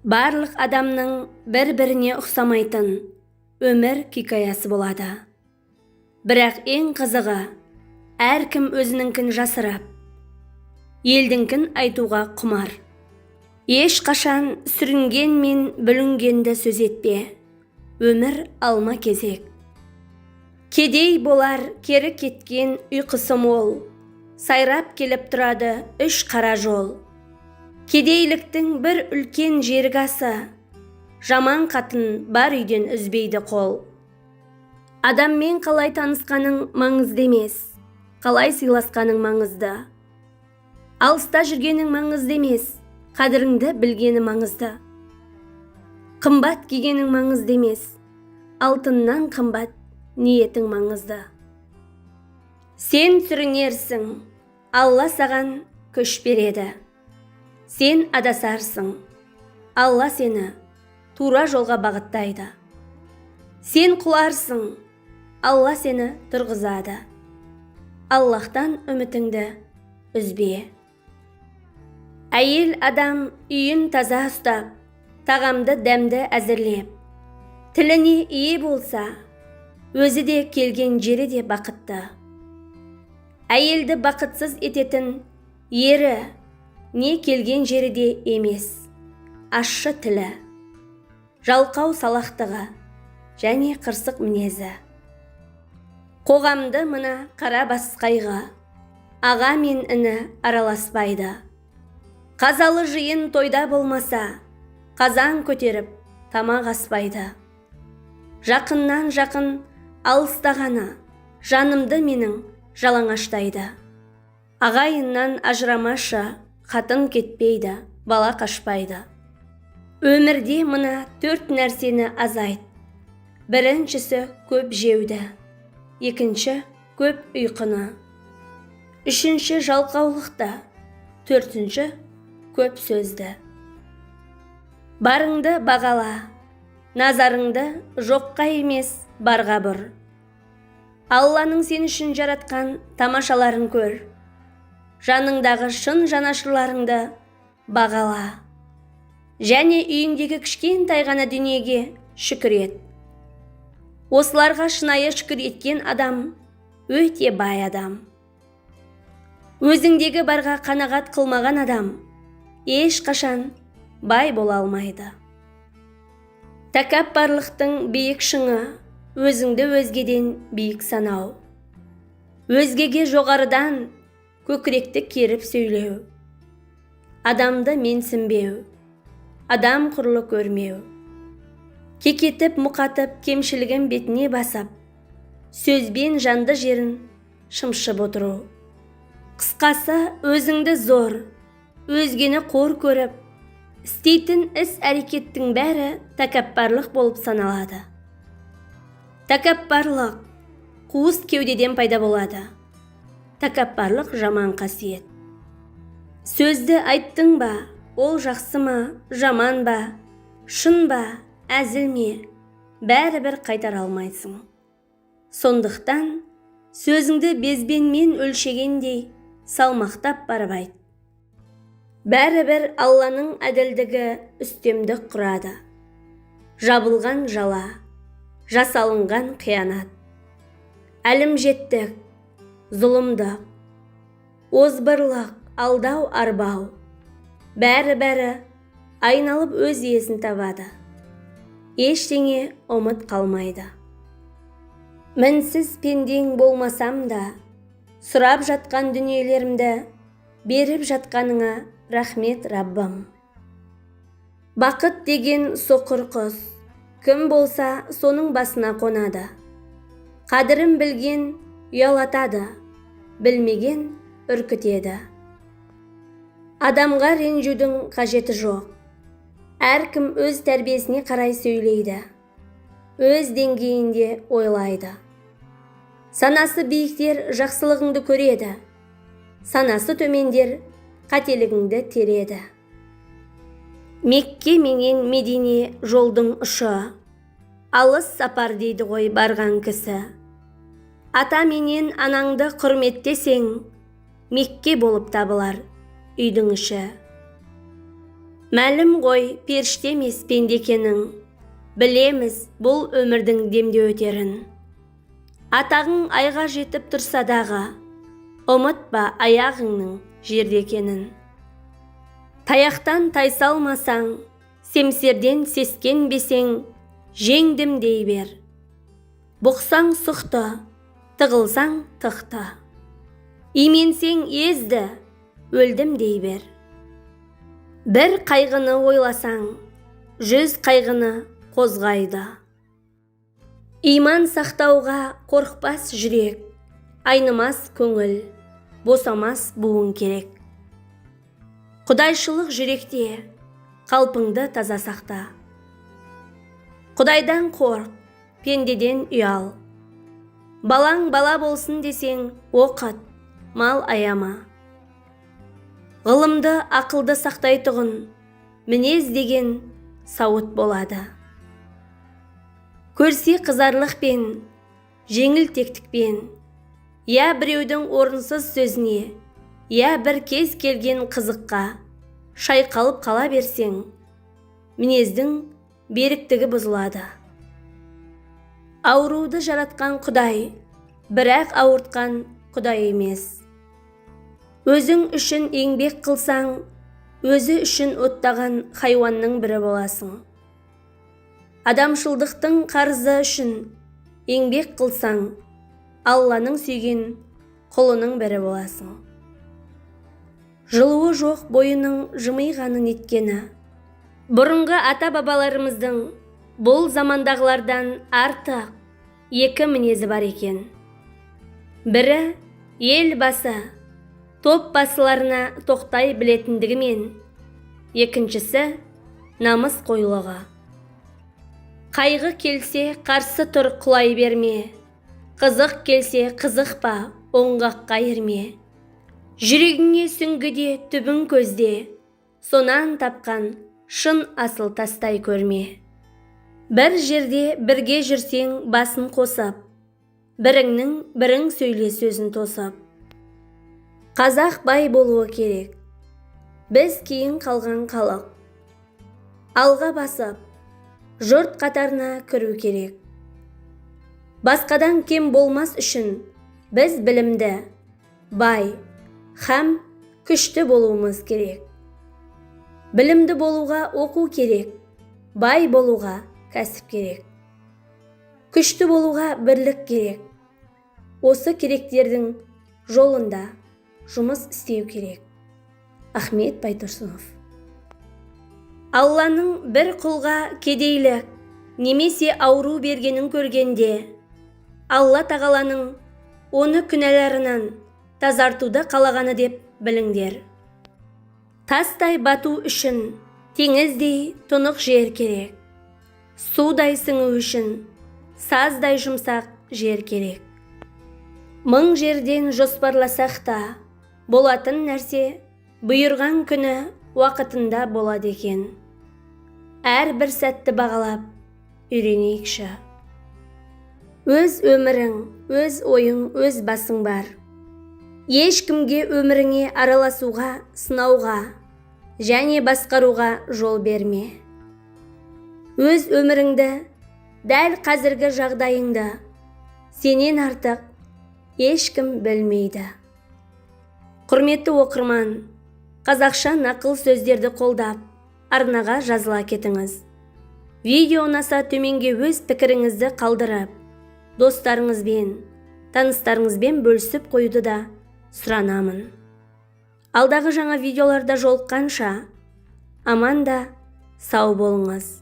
Барлық адамның бір-біріне ұқсамайтын өмір хикаясы болады. Бірақ ең қызығы, әркім өзінікін жасырып, елдікін айтуға құмар. Ешқашан сүрінген мен бүлінгенді сөз етпе. Өмір алма кезек. Кедей болар кері кеткен ұйқысы мол, сайрап келіп тұрады үш қара жол. Кедейліктің бір үлкен жерік асы, жаман қатын бар үйден үзбейді қол. Адаммен қалай танысқаның маңызды емес, қалай сыйласқаның маңызды. Алыста жүргенің маңызды емес, қадіріңді білгені маңызды. Қымбат кигенің маңызды емес, алтыннан қымбат ниетің маңызды. Сен сүрінерсің, Алла саған күш береді. Сен адасарсың, Алла сені тура жолға бағыттайды. Сен құларсың, Алла сені тұрғызады. Аллахтан үмітіңді үзбе. Әйел адам үйін таза ұстап, тағамды дәмді әзірлеп, тіліне ие болса, өзі де келген жері де бақытты. Әйелді бақытсыз ететін ері не келген жері де емес, ащы тілі, жалқау салақтығы және қырсық мінезі. Қоғамды мына қара бас қайғы, аға мен іні араласпайды. Қазалы жиын тойда болмаса, қазан көтеріп тамақ аспайды. Жақыннан жақын алыстағаны жанымды менің жалаңаштайды. Ағайыннан ажырамашы, қатын кетпейді, бала қашпайды. Өмірде мына төрт нәрсені азайт. Біріншісі көп жеуді, екінші көп ұйқыны, үшінші жалқаулықты, төртінші көп сөзді. Барыңды бағала, назарыңды жоққа емес барға бұр. Алланың сен үшін жаратқан тамашаларын көр. Жаныңдағы шын жанашырларыңды бағала. Және үйіңдегі кішкентай ғана дүниеге шүкір ет. Осыларға шынайы шүкір еткен адам өте бай адам. Өзіңдегі барға қанағат қылмаған адам ешқашан бай бола алмайды. Тәкаппарлықтың биік шыңы өзіңді өзгеден биік санау. Өзгеге жоғарыдан көкіректі керіп сөйлеу. Адамды менсінбеу, адам құрлы көрмеу. Кекетіп, мұқатып, кемшілігін бетіне басып, сөзбен жанды жерін шымшып отыру. Қысқасы, өзіңді зор, өзгені қор көріп, істейтін іс әрекеттің бәрі тәкаппарлық болып саналады. Тәкаппарлық қуыс кеудеден пайда болады. Тәкаппарлық жаман қасиет. Сөзді айттың ба, ол жақсы ма, жаман ба, шын ба, әзіл ме, бәрібір қайтара алмайсың. Сондықтан сөзіңді безбенмен өлшегендей салмақтап барып айт. Бәрібір Алланың әділдігі үстемдік құрады. Жабылған жала, жасалынған қиянат, әлімжеттік, зұлымдық, озбырлық, алдау, арбау, бәрі-бәрі айналып өз иесін табады. Ештеңе ұмыт қалмайды. Мінсіз пендең болмасам да, сұрап жатқан дүниелерімді беріп жатқаныңа рахмет, Раббым. Бақыт деген соқыр құс, кім болса соның басына қонады. Қадірін білген ұялатады, білмеген үркітеді. Адамға ренжудің қажеті жоқ. Әркім өз тәрбиесіне қарай сөйлейді, өз деңгейінде ойлайды. Санасы биіктер жақсылығыңды көреді, санасы төмендер қателігіңді тереді. Мекке менен Медине жолдың ұшы, алыс сапар дейді ғой барған кісі. Ата менен анаңды құрметтесең, Мекке болып табылар үйдің іші. Мәлім ғой, періште емес пенде екенің, білеміз бұл өмірдің демде өтерін. Атағың айға жетіп тұрса дағы, ұмытпа аяғыңның жерде екенін. Таяқтан тайсалмасаң, семсерден сескенбесең, жеңдім дей бер. Бұқсаң сұқты, тығылсаң тықты. Именсең езді, өлдім дей бер. Бір қайғыны ойласаң, 100 қайғыны қозғайды. Иман сақтауға қорықпас жүрек, айнымас көңіл, босамас буын керек. Құдайшылық жүректе, қалпыңды таза сақта. Құдайдан қорқ, пендеден ұял. Балаң бала болсын десең, оқыт, мал аяма. Ғылымды ақылды сақтайтұғын, мінез деген сауыт болады. Көрсе қызарлықпен, жеңілтектікпен, я біреудің орынсыз сөзіне, я бір кез келген қызыққа шайқалып қала берсең, мінездің беріктігі бұзылады. Ауруды жаратқан Құдай, бірақ ауыртқан Құдай емес. Өзің үшін еңбек қылсаң, өзі үшін оттаған хайуанның бірі боласың. Адамшылдықтың қарызы үшін еңбек қылсаң, Алланың сүйген құлының бірі боласың. Жылуы жоқ бойының жымиғаны неткені. Бұрынғы ата-бабаларымыздың бұл замандағылардан артық екі мінезі бар екен. Бірі ел басы, топ басыларына тоқтай білетіндігімен, екіншісі намыс қойлығы. Қайғы келсе қарсы тұр құлай берме, қызық келсе қызықпа оңғаққа ерме. Жүрегіңе сүңгіде түбін көзде, сонан тапқан шын асыл тастай көрме. Бір жерде бірге жүрсең басын қосып, біріңнің бірің сөйле сөзін тосып. Қазақ бай болуы керек, біз кейін қалған халық. Алға басып, жұрт қатарына кіру керек. Басқадан кем болмас үшін біз білімді, бай, һәм күшті болуымыз керек. Білімді болуға оқу керек, бай болуға кәсіп керек. Күшті болуға бірлік керек. Осы керектердің жолында жұмыс істеу керек. Ахмет Байтұрсынов. Алланың бір құлға кедейлік немесе ауру бергенін көргенде, Алла тағаланың оны күнәларынан тазартуды қалағаны деп біліңдер. Тастай бату үшін теңіздей тұнық жер керек. Судай сіңу үшін саздай жұмсақ жер керек. Мың жерден жоспарласақ та, болатын нәрсе бұйырған күні уақытында болады екен. Әрбір сәтті бағалап үйренейікші. Өз өмірің, өз ойың, өз басың бар. Ешкімге өміріңе араласуға, сынауға және басқаруға жол берме. Өз өміріңді, дәл қазіргі жағдайыңды сенен артық ешкім білмейді. Құрметті оқырман, қазақша нақыл сөздерді қолдап, арнаға жазыла кетіңіз. Видео ұнаса төменге өз пікіріңізді қалдырып, достарыңызбен, таныстарыңызбен бөлісіп қоюды да сұранамын. Алдағы жаңа видеоларда жолыққанша, аман да сау болыңыз.